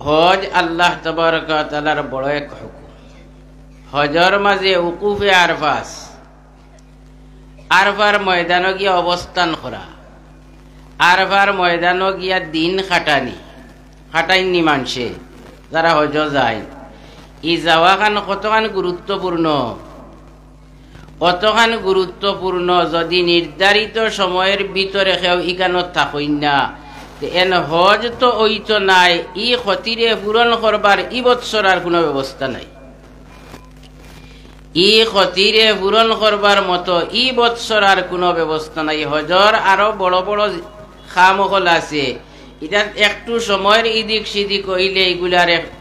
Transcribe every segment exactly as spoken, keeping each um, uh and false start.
হজ আল্লাহ তাবারাকা ওয়া তাআলার বড় এক হুকুম। হজর মাঝে উকুফে আরফা আছে। আরফার ময়দানো গিয়া অবস্থান করা, আরফার ময়দানো গিয়া দিন খাটানি, খাটাইননি মানষে যারা হজ যায়, ই যাওয়াখান কতখান গুরুত্বপূর্ণ, কতখান গুরুত্বপূর্ণ। যদি নির্ধারিত সময়ের ভিতরে কেউ ইখানো থাকইন না, তে এন হজ তো অইতো নায়। ই ক্ষতিরে পূরণ করবার ই বৎসর আর কোনো ব্যবস্থা নাই। ই ক্ষতিরে পূরণ করবার মতো ই বৎসর আর কোনো ব্যবস্থা নাই। হজর আরো বড় বড় কাম অকল আছে, ইটাত একটু সময়ের ইদিক সিদিক অইলে ইগুলার এক-,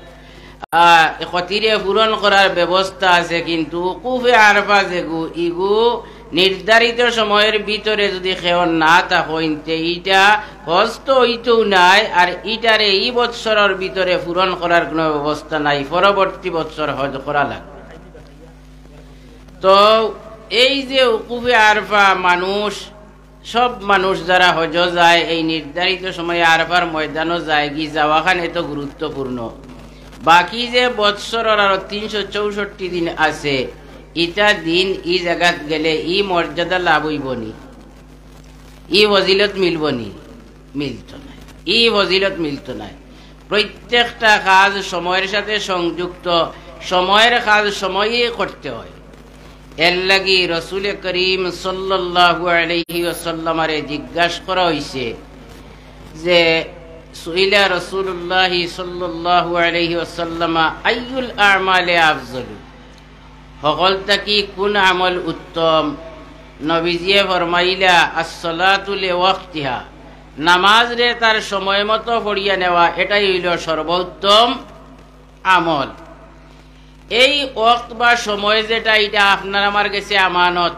আহ, ক্ষতিরে পূরণ করার ব্যবস্থা আছে, কিন্তু উকুফে আরফা যেগু, ইগু নির্ধারিত সময়ের ভিতরে যদি কেউ না থাকইন, তে ইটা হজ তো অইতউ নায়, আর ইটারে ই বৎসরর ভিতরে পূরণ করার কোনো ব্যবস্থা নাই, পরবর্তী বৎসর হজ করা লাগবে। তো এই যে উকুফে আরফা, মানুষ, সব মানুষ যারা হজ যায়, এই নির্ধারিত সময়ে আরফার ময়দানো যায়গি, যাওয়াখান এত গুরুত্বপূর্ণ। বাকি যে বৎসরর আরো তিনশো চৌষট্টি দিন আছে, ইটা দিন ই জাগাত গেলে ই মর্যাদা লাভ অইবনি, ই ফজিলত মিলবনি? মিলতো নায়। ই ফজিলত মিলতো নায়। প্রত্যেকটা কাজ সময়ের সাথে সংযুক্ত, সময়ের কাজ সময়েই করতে হয়। এর লাগি রসুলে করিম সাল্লাল্লাহু আলাইহি ওয়াসাল্লামারে জিজ্ঞাসা করা হইছে যে, সুইলা রাসূলুল্লাহি সাল্লাল্লাহু আলাইহি ওয়াসাল্লামা, আইয়ুল আমালে আফজলু, হকল থাকি কোন আমল উত্তম? নবীজিয়ে ফরমাইলা, আসসালাতু লিওয়াক্তিহা, নামাজরে তার সময় মতো পড়িয়া নেওয়া, এটাই হইল সর্বোত্তম আমল। এই ওয়াক্ত বা সময় যেটা, এটা আপনার আমার গেছে আমানত,